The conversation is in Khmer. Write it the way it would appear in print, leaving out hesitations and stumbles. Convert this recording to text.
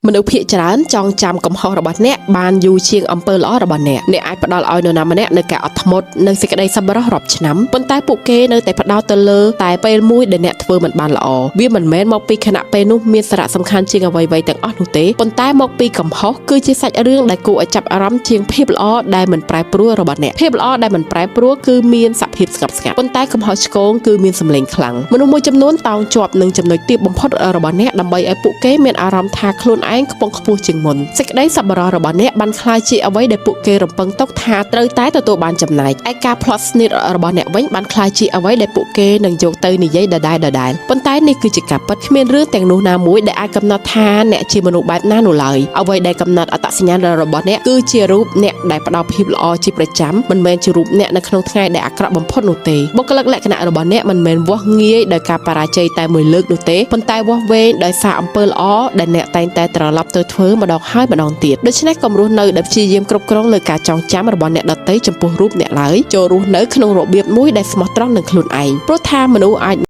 មនុស្សភាគច្រើនចងចាំកំហុសរបស់អ្នកបានយូរជាងអំពើល្អរបស់អ្នកអ្នកអាចផ្ដល់ឲ្យនរណាម្នាក់នូវការអត់ធ្មត់និងសេចក្តីសប្បុរសរាប់ឆ្នាំប៉ុន្តែពួកគេនៅតែផ្ដោតទៅលើតែពេលមួយដែលអ្នកធ្វើមិនបានល្អវាមិនមែនមកពីខណៈពេលនោះមានសារៈសំខាន់ជាងអ្វីៗទាំងអស់នោះទេប៉ុន្តែមកពីកំហុសគឺជាសាច់រឿងដែលគួរឲ្យចាប់អារម្មណ៍ជាងភាពល្អដែលមិនប្រែប្រួលរបស់អ្នកភាពល្អដែលមិនប្រែប្រួលគឺមានសភាពស្ងប់ស្ងាត់ប៉ុន្តែកំហុសឆ្គងគឺមានសម្លេងខ្លាំងមនុស្សមួយចំនួនតោងជាប់នឹងចំណុចទាបបំផុតរបស់អ្នកដើម្បីឲ្យពួកគេមានអារម្មណ៍ថាខ្លួនឯងខ្ពង់ខ្ពស់ជាងមុនសេចក្តីសប្បុរសរបស់អ្នកបានក្លាយជាអ្វីដែលពួកគេរំពឹងទុកថាត្រូវតែទទួលបានចំណែកឯការផ្្លាត់ស្នៀតរបស់អ្នកវិញបានក្លាយជាអ្វីដែលពួកគេនឹងយកទៅនិយាយដដែលៗប៉ុន្តែនេះគឺជាការពិតគ្មានរឿងទាំងនោះណាមួយដែលអាចកំណត់ថាអ្នកជាមនុស្សបែបណានោះឡើយអ្វីដែលកំណត់អត្តសញ្ញាណរបស់អ្នកគឺជារូបអ្នកដែលផ្ដល់ភាពល្អជាប្រចាំមិនមែនជារូបអ្នកនៅក្នុងថ្ងៃដែលអាក្រក់បំផុតនោះទេបុគ្គលិកលក្ខណៈរបស់អ្នកមិនមែនវាស់ងាយដោយការបរាជ័យតែមួយលើកនោះទេប៉ុន្តែវាស់វែងដោយសារអំពើល្អដែលអ្នកតែងតែត្រឡប់ទៅធ្វើម្ដងហើយម្ដងទៀតដូច្នេះកុំរស់នៅដោយព្យាយាមគ្រប់គ្រងលើការចងចាំរបស់អ្នកដទៃចំពោះរូបអ្នកឡើយចូលរស់នៅក្នុងរបៀបមួយដែលស្មោះត្រង់នឹងខ្លួនឯងព្រោះថាមនុស្សអាច